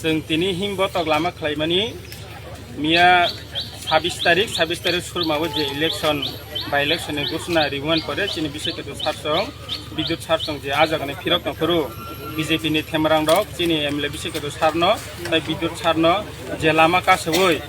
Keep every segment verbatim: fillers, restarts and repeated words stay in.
Chwng tini himbo tok lama khlaimani miya sabis tarik, sabis tarik surmao je election, by election ni gusna riwan pore chini bisai ketu sarsong Bidyut sarsong je ajagani phirok tongphuru B J P ni themarang rok chini M L A bisai ketu sarno tai Bidyut sarno je lama kasawoi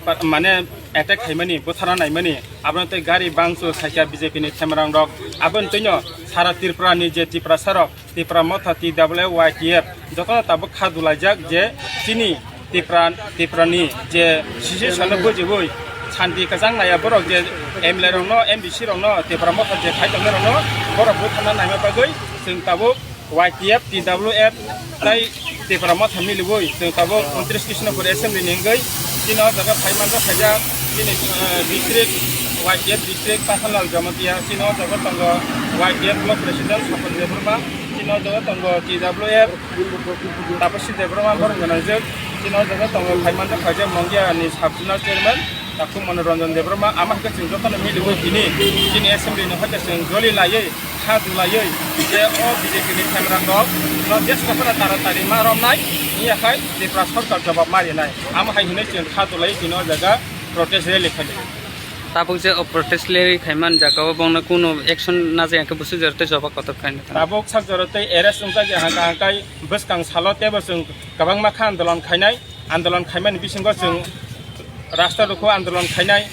pa-, mane attack khaimani, butharna naimani, abono tei gari bangchu saikha B J P ni themarang rok, aboni twino sara Tripura ni je Tiprasa rok, Tipra Motha, T W F, Y T F, jotono tabuk kha dulaijak je chini Tipra, Tiprani je situation no bujiwi santi kwchang naya borok je M L A rokno, M D C rokno, Tipra Motha je khai tongnai rokno borok butharna naima bagwi chwng tabuk Y T F, T W F, tei Tipra Motha miliwi chwng tabuk untris Krishnapur assembly ni wngwi chini o jaga phai manjak khaijak chini, eh, district, Y T F district Pasanlal Jamatia, chini o jaga tongo Y T F block president Swapon Debbarma, chini o jaga tongo T W F Tapaswi Debbarma borok gwnangjak, chini o jaga tongo phai manjak khaijak Mongia ni sub zonal chairman Takhuk Manoranjan Debbarma, ama hai khe chwng jotono miliwi tini chini assembly ni hai khe chwng joli laiwi kha dulaiwi je o B J P ni themarang rok no jeska phano taratari ma romnai, wngya khai Tripura sorkar jawab ma rinai. Amo hai hinwi chwng kha dulaiwi tini o jaga protest rally khainai. Tabuk je o protest rally khaiman jaga o bongno kunu action najak khe busu jora tei jawab kotor khainai. Tabuk sak jora tei arrest wngjak ya hangka hangkai bwskang salo teibo chwng kwbangma kha andolon khainai. Andolon khaimani bisingo chwng rasta rukhu andolon khainai,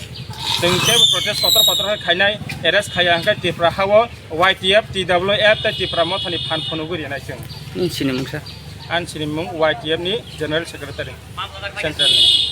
chwng teibo protest kotor kotor khe khainai, arrest khaiya hwnkhe Tripura hao Y T F, T W F tei Tripura Mothani phan phunugwi rinai chwng. Nini sinimung sir? Ani sinimung Y T F ni General Secretary, Central ni.